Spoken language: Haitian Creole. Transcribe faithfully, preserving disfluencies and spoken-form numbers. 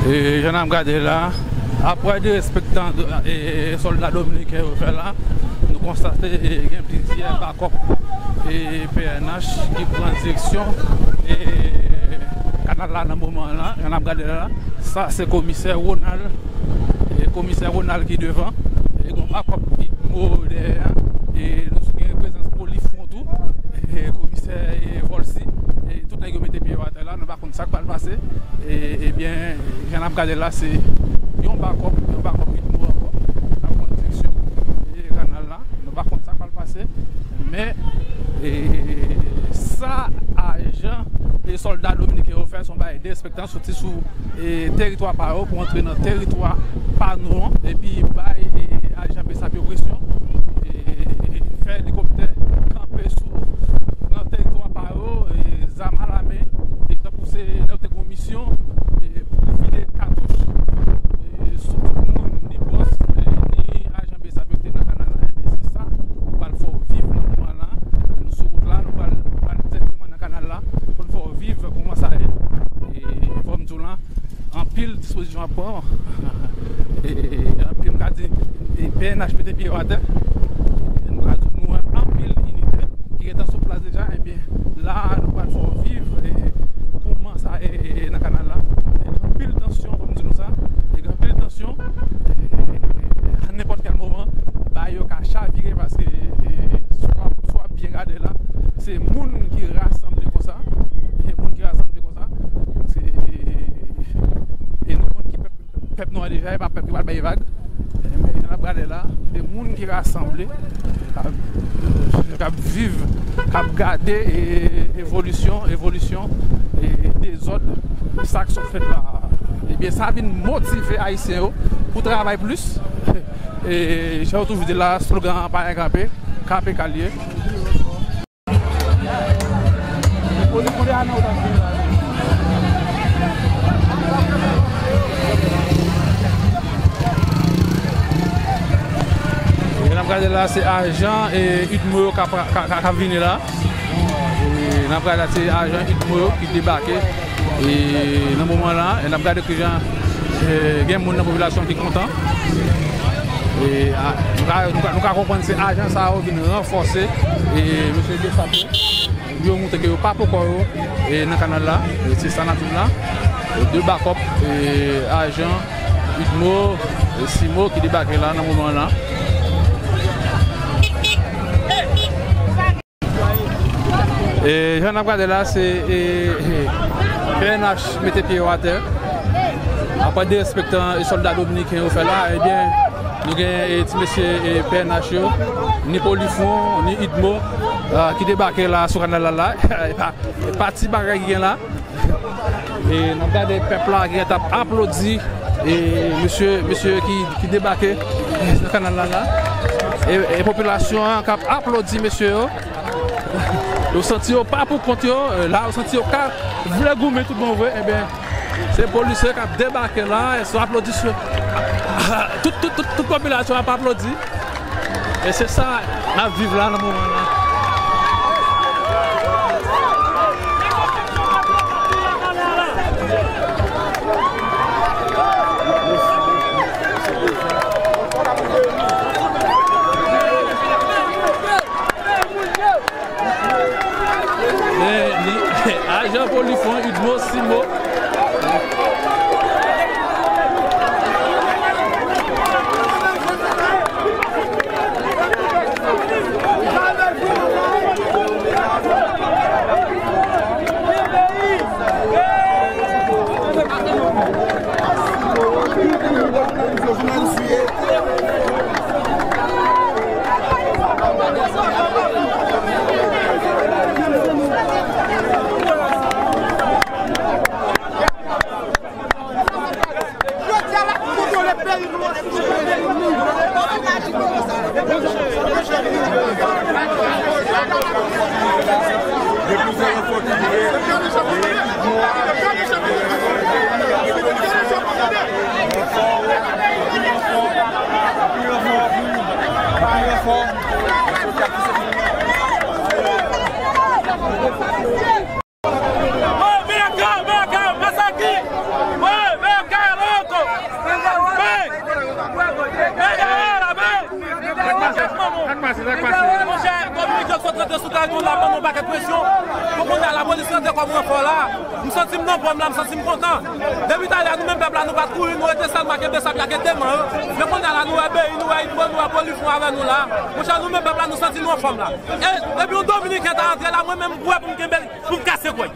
E, jan n ap gade la, apre derespektan, e, sòlda dominiken yo fè la, nou konstate, e, gen plizyè bakòp, e, P N H ki pran direksyon, e, kanal la nan moman la, jan n ap gade la. Sa se komisè Ronald, e, komisè Ronald ki devan, e, gen bakòp Idmo dèyè, e, nou gen prezans Polifwon tou, e, komisè, e, Volcy, e, tout nèg yo mete pye yo atè la, nou pa konn sa k pral pase. E, ebyen, jan n ap gade la, se yon bakòp, yon bakòp Idmo ankò k ap pran direksyon, e, kanal la. Nou pa konn sa k pral pase, men, e, sa ajan e sòlda dominiken yo fè, se yon bagay derespektan, soti sou, e, teritwa pa yo pou antre nan teritwa pa nou an, epi bay, e, ajan B S A P yo presyon, e, fè elikoptè kanpe sou, nan teritwa pa yo, e, zam alamen, e tankou se lè yo te gen yon misyon, e, pou vide katouch, e, sou tout moun, ni bòs, e, ni ajan B S A P yo ki te nan kanal la. Ebyen, se sa nou pral fè w viv nan moman la. Nou sou wout la, nou pral, nou pral dirèkteman nan kanal la pou n fè w viv kòman sa ye. E fò m di w la, anpil dispozisyon ap pran. E, anpil, m ka di, e, P N H mete pye yo atè. Nou ka di nou anpil inite ki gentan sou plas deja, ebyen, la, nou pral fè w viv, e, kòman sa ye, e, nan kanal la. E, anpil tansyon, fò m di nou sa. E, anpil tansyon, e, a nenpòt kèl moman, bagay yo ka chavire paske, e, si w ap, si w ap byen gade la, se moun ki rasanble konsa. E, moun ki rasanble konsa. Se, e, nou konn ki pèp pèp nou an deja, e pa pèp ki pral bay vag. Men jan n ap gade la, se moun ki rasanble, k ap, k ap viv, k ap gade, e, evolisyon, evolisyon, e, dezòd, sa k sot fèt la. Ebyen, sa vin motive Ayisyen yo pou travay plis. E, jan yo toujou di la, slogan an pa gen kanpe, kanpe k al ye. N ap gade la, se ajan, e, Idmo yo k ap, k ap, k ap vini la. E, n ap gade la, se ajan Idmo yo ki debake. E, nan moman la, e, n ap gade kijan, e, gen moun nan popilasyon ki kontan. E, a, nou ka, nou ka, nou ka konprann se ajan sa yo vin ranfòse, e, mesye Gestapo. Yo montre ke yo pa pokò yo, e, nan kanal la. E, se sa n ap di w la. E, de bakòp, e, ajan Idmo, e, Simo ki debake la nan moman la. E, jan n ap gade la, se, e, e, P N H mete pye yo atè. Apre derespektan, e, sòlda dominiken yo fè la, ebyen, nou gen, e, ti mesye, e, P N H yo, ni Polifwon, ni Idmo, a, ki debake la sou kanal la, la. E pa, e pa ti bagay ki gen la. E n ap gade pèp la ki t ap aplodi, e, mesye, mesye ki, ki debake nan kanal la, la. E, e popilasyon an k ap aplodi mesye yo. Yo santi yo pa pou kont yo, e, la yo santi yo ka vle goumen tout bon vre, ebyen, se polisye k ap debake la, e sou aplodisyon. Tout, tout, tout, tout popilasyon ap aplodi. E se sa n ap viv la nan moman la. Men, li, ajan Polifwon, Idmo, Simo. Sa k pase, sa k pase? Monchè, Dominiken sot rantre sou tèritwa la, ban nou yon pakèt presyon. Bon, kounye a, lapolis rantre kòm ranfò la. M santi m nan fòm la, m santi m kontan. Depi talè a, nou menm pèp la, nou pa t kouri, nou rete sèlman kenbe sab la, kenbe man yo. Men kounye a la, nou wè Beyi, nou wè Inbo, nou wè Polifwon avè nou la. Monchè, nou menm pèp la, nou santi nou anfòm la. E depi yon Dominiken ta rantre la, mwen menm, m kwè pou m kenbe, pou m kase kò l.